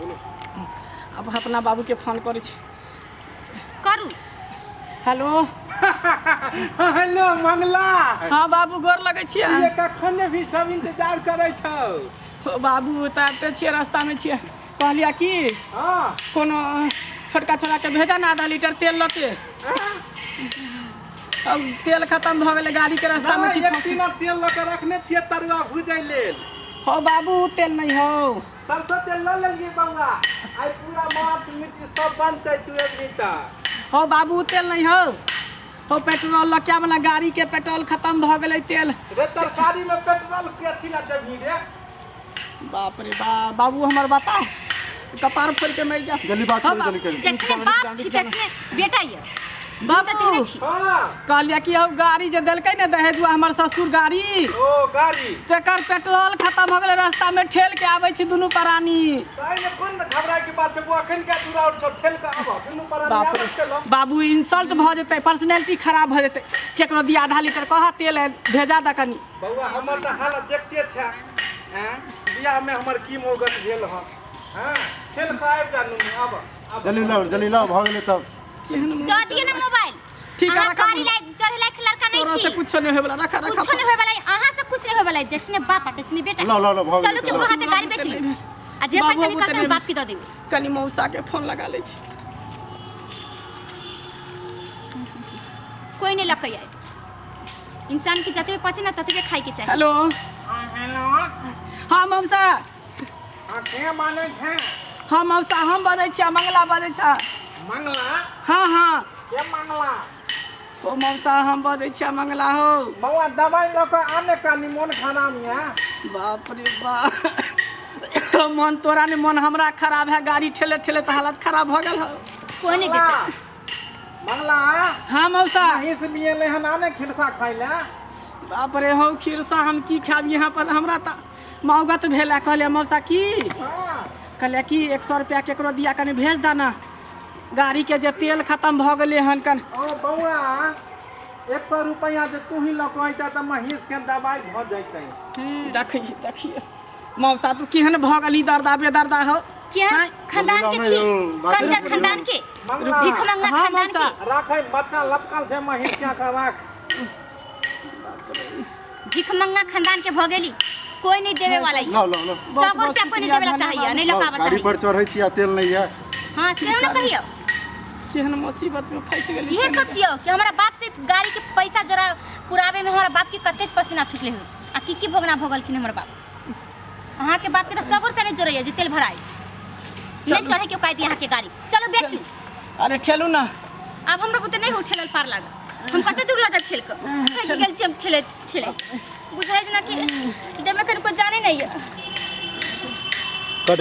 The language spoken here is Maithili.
बोलो। अब अपना बाबू के फोन करै छी। करू। हेलो। हेलो मंगला। हाँ बाबू, गोर लगै छियै। ये कखन भी सब इंतजार करै छौ। ओ बाबू, तऽ आबिते छियै, रास्तामे छियै। कहलियै की, हाँ। कोनो छोटका छोड़ा के भेजा ने, आधा लीटर तेल लते। अब तेल खत्म भऽ गेलै गाड़ी के रास्तामे छी। एक टीना तेल लऽ के रखने छियै तरुआ भूजै लेल। हो बाबू, तेल नहीं हो। सरसों तेल लऽ लेलियै बौआ, आइ पूरा माछ मीट सब बनतै, तू एबही तऽ। हो बाबू, तेल नहीं हो। हो पेट्रोल लऽ के वाला गाड़ी के पेट्रोल खत्म भऽ गेलै तेल। रे, तरकारी में पेट्रोल के अथी ला देबही रे? बाप रे बाप, बाबू हमर बता कपार फोड़ के मरि जा। जल्दी बात हाँ, करू, जल्दी करू। जैसने बाप छी तैसने बेटा ये। बाबू। तेहने छी। हाँ। कहलियै कि हौ, गाड़ी जे देलकै ने दहेजुआ हमर ससुर गाड़ी, ओ गाड़ी, तेकर पेट्रोल खत्म हो गेलै, रास्ता में ठेल के आबै छी दुनू प्राणी। ताहि में कोन घबराय के बात छै बौआ? अखन के दूरा और सब ठेल के आबऽ दुनू प्राणी। बाप आबऽ रे चलो। बाबू, इंसल्ट भऽ जेतै, पर्सनैलिटी खराब भऽ जेतै। केकरो दिया आधा लीटर कह तेल है, भेजा दऽ कनी। बौआ, हमर तऽ हालत देखते छै, आँय, बियाह में हमर की मौगत भेल हँ। हाँ, ठेल के आबि जा नुनू, आबऽ आबऽ। जल्दी लाउ, जल्दी लाउ, भऽ गेलै तब। केहन मुँह दऽ दिअ ने मोबाइल। ठीक है, अहाँ रखा। गाड़ी लायक चढ़े लायक लड़का तोरा नहीं से छी। कुछो नहीं होय वाला, रखा रखा। कुछो नहीं होय वाला है, अहाँ से कुछ नहीं होय वाला है। जैसने बाप आ तैसने बेटा। लाउ, लाउ, लाउ, भऽ चलू गेलै। केकरो हाथे गाड़ी बेच ली आ जे बाबू, पैसा बाबू, निकलतै तनी- बाप के दऽ देबै। कनी मौसा के फोन लगा लै छी। कोई नहीं लकै आय। इंसान के जतबे पचे ना ततबे खाए के चाही। हेलो। हेलो। हाँ मौसा। हाँ, के बाजै छै? हाँ मौसा, हम बजै छियै, मंगला बजै छै। मंगला? हाँ हाँ। के मंगला? ओ मौसा, हम बजै छियै मंगला हो। बौआ, दवाइ लऽ कऽ आने, कनी मोन खराब यऽ। बाप रे बाप, मन तोरा ने मन हमरा खराब है। गाड़ी ठेले ठेले तऽ हालत खराब भऽ गेल हौ। कोई नहीं देतै। मंगला। हाँ मौसा। महींस बियेलै हन, आने खिरसा खाइ लए। बाप रे, हौ खीरसा हम की खायब यहाँ पर? हमरा तऽ मौगत भेल है। कहलियै मौसा की, हाँ। कहलियै कि 100 रुपया केकरो दिया कनी भेज दऽ ने, गाड़ीके जे तेल खत्म भऽ गेलै हन कन। ओ बौआ, 100 रुपैआ जे तू ही लऽ कऽ अइतऽ तऽ महींस के दवाइ भऽ जैतै। देखिए देखिए मौसा, तू केहन भऽ गेली दर्दा बेदर्दा हो। केहन आँय? खानदान के छी? बात कंजर करू। खानदान के, मंगला। भीख मंगा हाँ, खानदान मौसा। के। राखै, बच्चा लपकल छै महींस के, के राख। भीख मंगा खानदान के भऽ गेली, कोई नहीं देवे वाला ये। लाउ, लाउ, लाउ। सौ गो रुपया कोई नहीं देवे ला चाहिए, नहीं लाउ, लकावा गाड़ी चाहिए। पर चढ़ै छी आ तेल नहि यऽ। हाँ, से ना कहियो। केहन मुसीबत में फंसि गेली। इहे से। सोचियो कि हमारा बाप से गाड़ी के पैसा जोड़ा पुरावे में हमारा बाप के कतेक पसीना छुटले हो आ की की भोगना भोगलखिन हमर बाप। अहाँ के बाप के तो 100 रुपया नहीं जोड़ैया जे तेल भराई। नहीं चढ़े के औकात अहाँ के गाड़ी। चलो बेचू। अरे ठेलू ना। आब हमरा बुते नहीं हो ठेलल पार लागल। हम कते दूर लऽ जाब ठेल कऽ? थाकि गेल छी हम ठेलैत ठेलैत। बुझाइ जेना कि देहमे कनिको जाने नहीं है।